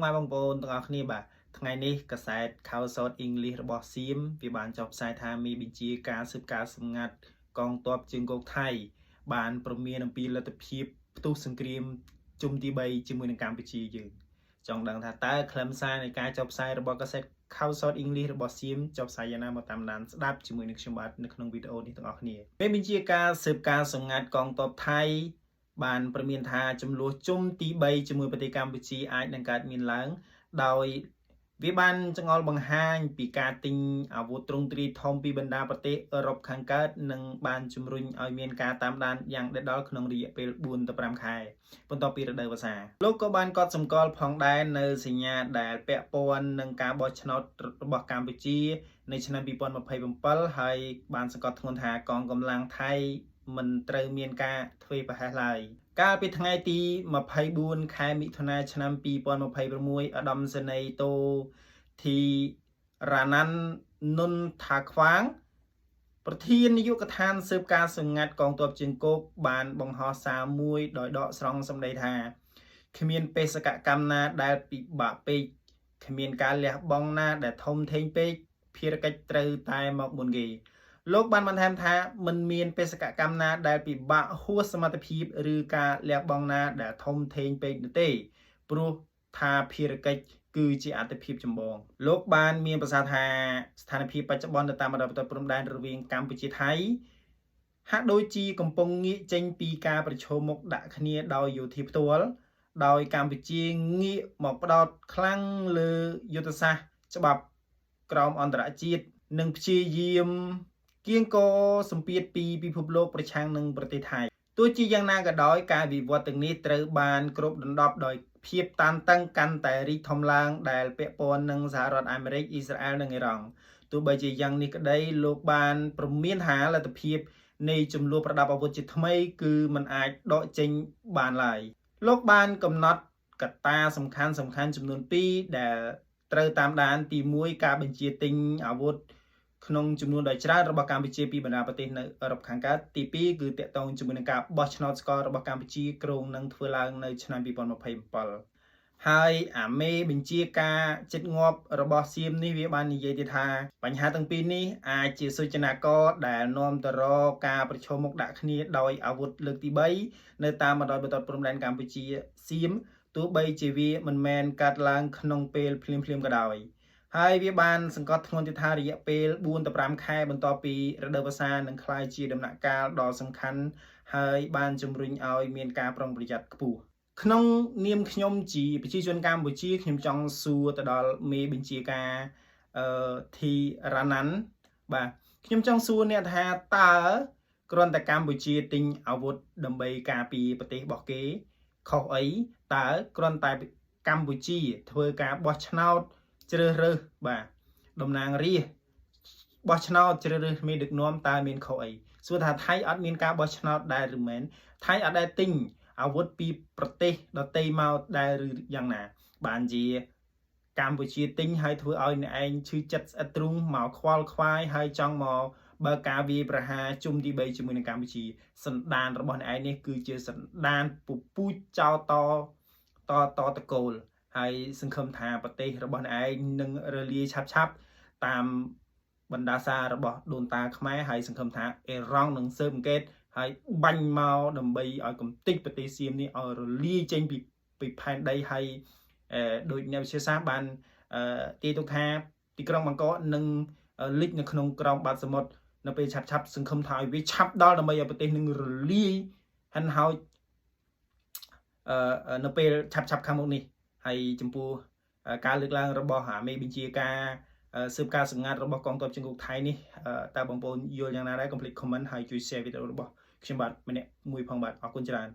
ម៉ែបងប្អូនទាំងអស់គ្នាបាទថ្ងៃនេះកាសែត Khaosod English របស់សៀមវាបានចុះផ្សាយថាមានបញ្ជាការស៊ើបការសម្ងាត់កងទ័ពជើងគោកថៃ បានព្រមានអំពីលទ្ធភាពផ្ទុះសង្គ្រាមជុំទី3ជាមួយនឹងកម្ពុជាយើងចង់ដឹងថាតើខ្លឹមសារនៃការចុះផ្សាយរបស់កាសែត Khaosod English របស់សៀមចុះផ្សាយយ៉ាងណាមកតាមដានស្ដាប់ជាមួយនឹងខ្ញុំបាទនៅក្នុងវីដេអូនេះទាំងអស់គ្នាពេលបញ្ជាការស៊ើបការសម្ងាត់កងទ័ពថៃ បានព្រមានថាចំនួនជុំទី3ជាមួយប្រទេសកម្ពុជាអាចនឹងកើតមានឡើង ដោយវាបានចង្អុលបង្ហាញពីការទិញអាវុធទ្រង់ទ្រាយធំពីបណ្ដាប្រទេសអឺរ៉ុបខាងកើតនិងបានជំរុញឲ្យមានការតាមដានយ៉ាងដិតដល់ក្នុងរយៈពេល4ទៅ5ខែបន្ទាប់ពីរដូវវស្សាលោកក៏បានកត់សម្គាល់ផងដែរនៅសញ្ញាដែលពាក់ព័ន្ធនឹងការបោះឆ្នោតរបស់កម្ពុជា នៅឆ្នាំ2027ហើយបានសង្កត់ធ្ងន់ថាកងកម្លាំងថៃមិនត្រូវមានការធ្វេសប្រហែសឡើយកាលពីថ្ងៃទី24ខែមិថុនាឆ្នាំ2026ឧត្តមសេនីយ៍តូធីរ៉ាណាន់នុនថាខ្វាង ប្រធាននាយកដ្ឋានស៊ើបការសម្ងាត់កងទ័ពជើងគោកបានបង្ហោះសារមួយដោយដកស្រង់សម្ដីថាគ្មានបេសកកម្មណាដែលពិបាកពេកគ្មានការលះបង់ណាដែលធំធេងពេកភារកិច្ចត្រូវតែមកមុនគេលោកបានបន្ថែមថាមិនមានបេសកកម្មណាដែលពិបាកហួសសមត្ថភាពឬការលះបង់ណាដែលធំធេងពេកនោះទេព្រោះថាភារកិច្ចគឺជាអត្ថិភាពចម្បងលោកបានមានប្រសាសន៍ថាស្ថានភាពបច្ចុប្បន្ននៅតាមបណ្ដោយបន្ទាត់ព្រំដែនរវាងកម្ពុជាថៃហាក់ដូចជាកំពុងងាកចេញពីការប្រឈមមុខដាក់គ្នាដោយយោធាផ្ទាល់ដោយកម្ពុជាងាកមកផ្ដោតខ្លាំងលើយុទ្ធសាស្ត្រច្បាប់ក្រោមអន្តរជាតិនិងព្យាយាមគៀងគរសម្ពាធពីពិភពលោកប្រឆាំងនឹងប្រទេសថៃទោះជាយ៉ាងណាក៏ដោយការវិវត្តទាំងនេះត្រូវបានគ្របដណ្ដប់ដោយភាពតានតឹងកាន់តែរីកធំឡើងដែលពាក់ព័ន្ធនឹងសហរដ្ឋអាមេរិកអ៊ីស្រាអែលនិងអ៊ីរ៉ង់ទោះបីជាយ៉ាងនេះក្តីលោកបានព្រមានថាលទ្ធភាពនៃចំនួនប្រដាប់អាវុធជាថ្មីគឺมันអាចដកចេញបានឡើយលោកបានកំណត់កត្តាសំខាន់សំខាន់ចំនួន2ដែលត្រូវតាមដានទី1ការបញ្ជាទិញអាវុធក្នុងចំនួនដ៏ច្រើនរបស់កម្ពុជាពីបណ្ដាប្រទេសនៅអឺរ៉ុបខាងកើតទី2គឺទាក់ទងជាមួយនឹងការបោះឆ្នោតសកលរបស់កម្ពុជាគ្រោងនឹងធ្វើឡើងនៅឆ្នាំ2027ហើយអាមេបញ្ជាការចិត្តងាប់របស់សៀមនេះវាបាននិយាយទៀតថាបញ្ហាទាំងពីរនេះអាចជាសូចនាករដែលនាំទៅរកការប្រឈមមុខដាក់គ្នាដោយអាវុធលើកទី3នៅតាមបណ្ដោយបន្ទាត់ព្រំដែនកម្ពុជាសៀមទោះបីជាវាមិនមែនកាត់ឡើងក្នុងពេលភ្លាមៗក៏ដោយហើយវាបានសង្កត់ធ្ងន់ទៀតថារយៈពេល4ទៅ5ខែបន្ទាប់ពីរដូវវស្សានឹងក្លាយជាដំណាក់កាលដ៏សំខាន់ហើយបានជំរុញឲ្យមានការប្រុងប្រយ័ត្នខ្ពស់ក្នុងនាមខ្ញុំជាប្រជាជនកម្ពុជាខ្ញុំចង់សួរទៅដល់មេបញ្ជាការអឺធីរ៉ាណាន់បាទខ្ញុំចង់សួរអ្នកថាតើគ្រាន់តែកម្ពុជាទិញអាវុធដើម្បីការពារប្រទេសរបស់គេខុសអីតើគ្រាន់តែកម្ពុជាធ្វើការបោះឆ្នោតជ្រើសរើសបាទតំណាងរាស្ត្របោះឆ្នោតជ្រើសរើសមេដឹកនាំតើមានខុសអីសួរថាថៃអត់មានការបោះឆ្នោតដែរឬមែនថៃអត់ដែលទិញអាវុធពីប្រទេសដទៃមកដែរឬយ៉ាងណា បានជាកម្ពុជាទិញហើយធ្វើឲ្យអ្នកឯងឈឺចិត្តស្អិតទ្រូងមកខ្វល់ខ្វាយហើយចង់មកបើការវាយប្រហារជុំទី3ជាមួយនឹងកម្ពុជាសន្តានរបស់អ្នកឯងនេះគឺជាសន្តានពពូជចោតតតតកូលហើយសង្ឃឹមថាប្រទេសរបស់អ្នកឯងនឹងរលាយឆាប់ឆាប់តាមបណ្ដាសារបស់ដូនតាខ្មែរហើយសង្ឃឹមថាអេរ៉ង់នឹងស៊ើបអង្កេតហើយបាញ់មកដើម្បីឲ្យកំទេចប្រទេសសៀមនេះឲ្យរលាយចេញពីពីផែនដីហើយដោយអ្នកវិទ្យាសាស្ត្របានទាយទុកថាទីក្រុងបាងកកនឹងលិចនៅក្នុងក្រោមបាតសមុទ្រនៅពេលឆាប់ឆាប់សង្ឃឹមថាឲ្យវាឆាប់ដល់ដើម្បីឲ្យប្រទេសនឹងរលាយហិនហោចនៅពេលឆាប់ឆាប់ខាងមុខនេះហើយចំពោះការលើកឡើងរបស់អាមេបញ្ជាការស៊ើបការសម្ងាត់របស់កងទ័ពជើងគោកថៃនេះតើបងប្អូនយល់យ៉ាងណាដែរកុំភ្លេច comment ហើយជួយ share វីដេអូរបស់ខ្ញុំបាទម្នាក់មួយផងបាទអរគុណច្រើន។